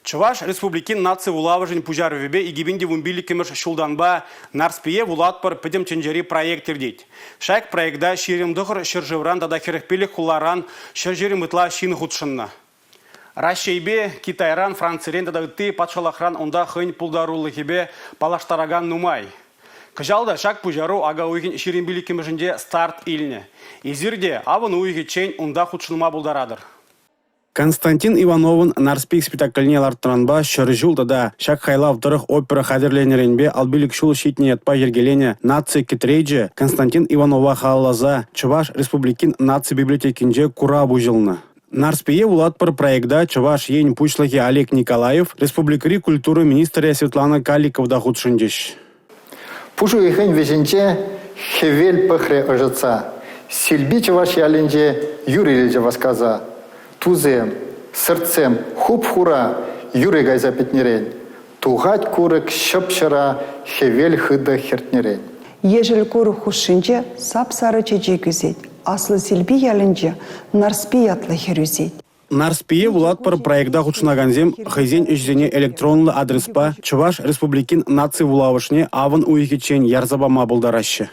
Чӑваш Республикин наци вулавӑшӗн пуҫарӑвӗпе 2015-мӗш ҫултанпа «Нарспие вулатпӑр» пӗтӗм тӗнчери проект иртет. Ҫак проекта 29 ҫӗршывран тата 45 хуларан 120 ытла ҫын хутшӑннӑ. Раҫҫейпе, Китайран, Францирен тата ытти патшалӑхран унта хӑйӗн пултарулӑхӗпе паллаштаракан нумай. Кӑҫал та ҫак пуҫару ака уйӑхӗн 25-мӗшӗнче старт илнӗ. Эсир те авӑн уйӑхӗччен унта хутшӑнма пултаратӑр. Константин Ивановӑн «Нарспи» спектакльне лартнӑранпа 100 ҫул тата ҫак хайлав тӑрӑх опера хатӗрленӗренпе 55 ҫул ҫитнӗ ятпа йӗркеленӗ наци кӗтречӗ Константин Иванова халалласа Чӑваш Республикин наци библиотекинче курав уҫӑлнӑ. «Нарспие вулатпӑр» проекта Чӑваш Ен Пуҫлӑхӗ Олег Николаев, республикӑри культура министрӗ Светлана Каликова та хутшӑнчӗҫ. Пуш уйӑхӗн вӗҫӗнче хӗвел пӑхрӗ ӑшӑтса. Силпи чӑваш ялӗнче юр илчӗ васкаса. Тусем, сӑртсем хуп-хура юрӗ кайса пӗтнӗрен. Тухать курӑк ҫӑп-ҫӑра хӗвел хытӑ хӗртнӗрен. Ешӗл курӑк хушшинче сап-сарӑ чечек ӳсет. Аслӑ Силпи ялӗнче Нарспи ятлӑ хӗр ӳсет. «Нарспие вулатпӑр» проекта хутшӑнакансем хӑйсен ӗҫӗсене электронлӑ адреспа Чӑваш Республикин наци вулавӑшне авӑн уйӑхӗччен ярса пама пултараҫҫӗ.